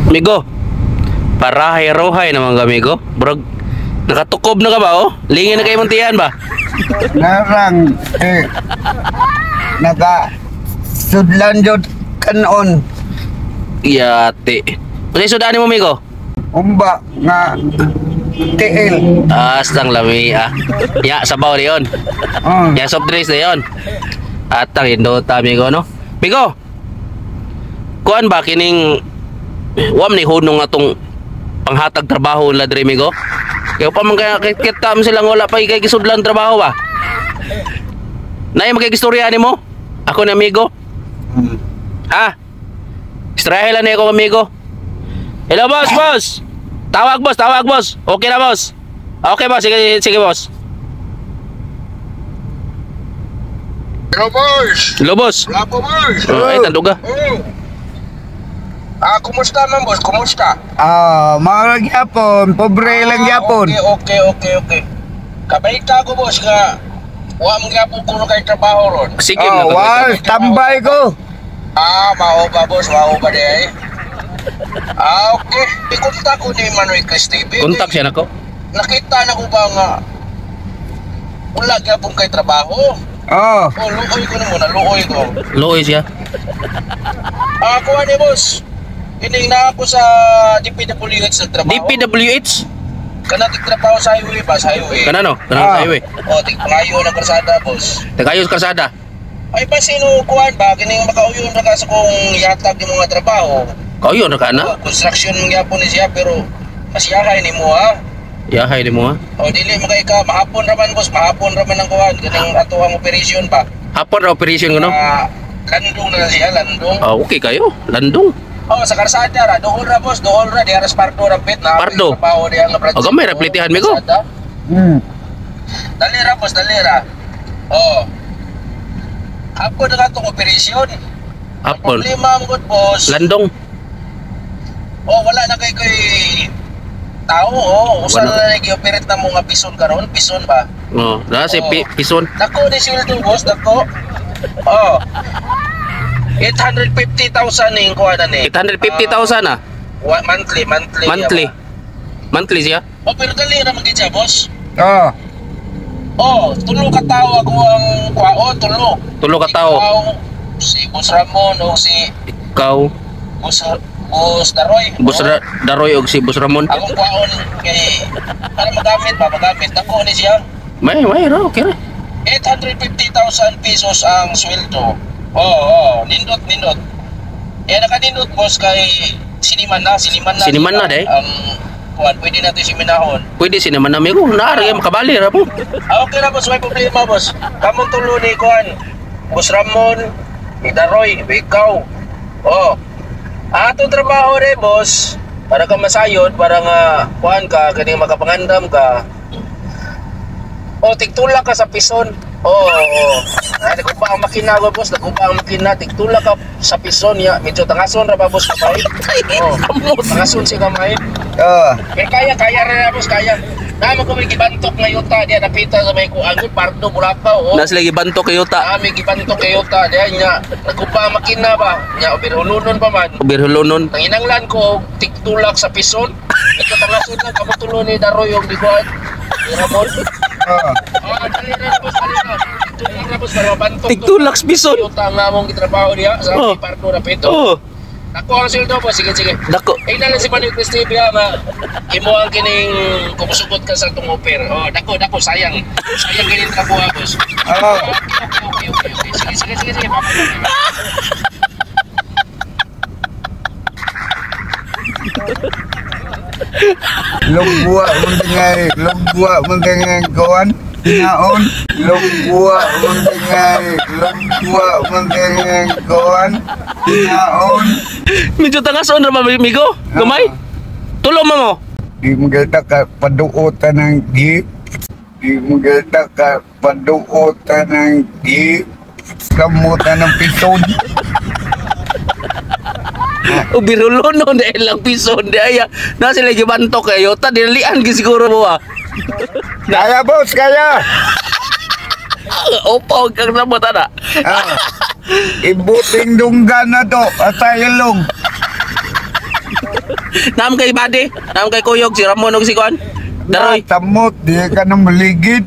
Migo. Parahay-rohay naman ka, amigo. Brog, nakatukob na ka ba, oh? Lingin na kayo mong tiyan ba? Narang eh, naga sudlan jud kanon. Yate. Kasi sudaan mo, amigo? Umba nga tiil. Astang lami, ah. Ya, sabaw na yun. Oh. Ya, soft drinks na yun. Atang indota, amigo, no? Migo! Kuan ba, kining wam ni hunong atong panghatag trabaho nila dre, amigo? Kaya pa man kaya kita mo silang wala pa kay gisudlan trabaho ba? Nay magkigistorya nimo? Ako ni amigo. Ha? Istoryahe lang ni ako, amigo. Hello, boss, boss. Tawag, boss, tawag, boss. Okay na, boss. Okay, boss, sige, sige, boss. Hello, boys! Hello, boss. Bravo, boys! Oh, ay tanduga. Oh. Ah, kumusta man, boss? Kumusta? Ah, mga gyapon, pobre lang gyapon. Okay, okay, okay, okay. Kabalita ko, boss, nga wa man gyapon kuno kay trabaho ron. Sige Oh, na. wal tambay ko. Ah, mao ba, boss? Mao ba di ay? Ah, okay. I-contact ko ni Manoy Chris TV. Kontak siya nako. Nakita na ko ba nga wala gyapon kay trabaho? Oh, Oh, luoy ko na muna, luoy ko. Luoy siya. Ah, kuha ni boss. Kining na ako sa DPWH sa trabaho. DPWH? Kana tigtrabaho sa highway ba? Sa highway. Kana no? Kana sa Ah. highway. O, tigpangayo ng karsada, boss. Tagayos karsada. Ay, ba sino kuhan ba? Kining makauyon na ka sa kung yatag yung mga trabaho. Kauyon ra ka na? O, construction mong yapon ni siya, pero mas yahay ni mo, ha? Yahay ni mo ha. O, dili mo kay ka, mahapon raman, boss, mahapon raman ang kuhan. Kining ato ang operation ba? Hapon ra operation ko no? Ah, landong na lang siya, landong. Ah, okay kayo. Landong. Oh, sa karsada ra, dool ra, boss, dool ra, di aras pardo ra pit na. Pardo? Trabaho diha nga project. O, gamay ra, plitihan, migo. Karsada. Dali ra, boss, dali ra. Oh. Hapon na katong operation. Hapon. Problema mo good, boss. Landong. Oh, wala na kay kay tao, oh. Usa Wala na na gi-operate na mo nga pison karon, pison ba? Oh, na si Oh. Pison. Dako ni sweldo, boss, dako. Oh. 850,000 ning kuha na ni. 850,000 ah. Monthly, monthly. Monthly. Monthly siya. Oh, pero dali ra man gid siya, boss. Oh, Oh, tulo ka tawo ako ang kuhaon, tulo. Tulo ka tawo. Ikaw, si Boss Ramon o si Ikaw, Boss Boss Daroy. Boss Oh. Daroy og si Boss Ramon. Akong kuhaon kay para magamit ba, magamit. Dako ni siya. May may ra okay ra. 850,000 pesos ang sweldo. Oo, oh, nindot, nindot. Eh, nakanindot, boss, kay siniman na, siniman na. Siniman na, day. Ang kuhan, pwede natin siminahon. Pwede siniman na migo. Naa ra makabali ra po. Ah, okay na, boss, may problema, boss. Kamong tulo ni kuhan. Boss Ramon, ni Daroy, ikaw. Oh. Atong trabaho re, boss, para ka masayod, para nga kuhan ka, kaning makapangandam ka. Oh, tigtulak ka sa pison. Oo, oh, oh. Ah, nagkupa ang makina ko, boss. Nagkupa ang makina. Tigtulak ka sa pison ya. Medyo tangason ra ba, boss, kamay? Oh, tangason si kamay. Oh. Pero kaya, kaya ra na, boss, kaya. Namo ko may gibantok nga yuta diya napita sa may kuan Pardo Bulacau. Oh. Nas lagi bantok kay yuta. Nami gibantok kay yuta diya nya. Nagkupa ang makina ba? Nya overhulunon pa man. Birhulunon. Nanginanglan ko og tigtulak sa pison. Ito tangason lang kamo tulo ni Daroy og di kuan. Ni Ramon. Oh. Ah, dali na, boss, dali na. Tigtulak na, boss, para mabantok. Tigtulak sa pison. Yuta nga mong gitrabaho diya sa Oh. Pardo na pito. Oh, Ako ang sweldo, boss. Sige, sige. dako. Eh, na lang si Manoy Chris TV, ha, nga imo ang kining kumusugot ka sa itong offer. Oh, dako, dako, sayang. Sayang kining trabaho, boss. Oh. Okay, okay, okay, okay. Sige, sige, sige, sige. Papa. Lugwa mong tingay, lugwa mong tingay kuan. Naon, lugwa mong tingay, lugwa mong tingay kuan. Naon. Medyo tangason ra ba migo? Gamay? Tulo mo mo. Di mo galta ka paduotan ng jeep. Di mo galta ka paduotan ng jeep. Kamutan ng pison. O birulonon dahil lang pison di aya. Na sila gibantok kay yuta dinalian gi siguro mo ah. Kaya, boss, kaya. Opo kang namot ana. Ah. Ibuting dunggan na to, at tayo long. Naam kay bade, naam kay kuyog si Ramon og si kuan. Daroy. Samot, di ka na maligid.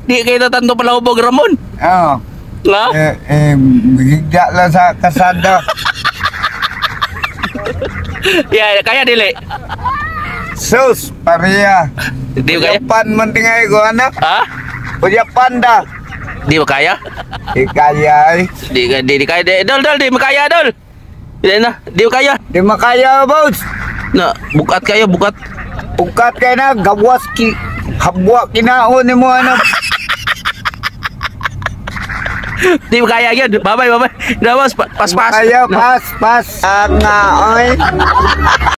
Di kay tatanto palahubog Ramon. Ah. Nga? Eh, eh, higda lang sa kasada. Yeah, kaya dili. Sus, pareha. Di ba kaya? Uyapan man tingay ko, anak. Ha? Uyapan da. Di ba kaya? Di kaya eh. Di di, di kaya di, dol dol di makaya dol. Di na, di kaya. Di makaya, boss. Na, bukat kayo, bukat. Ukat kay na, gawas ki. Habwa kinaon ni mo, anak. Di ba kaya yun. Bye bye, bye bye. Na, boss, pas pas. Kaya, pas, pas. Ang nga, oy.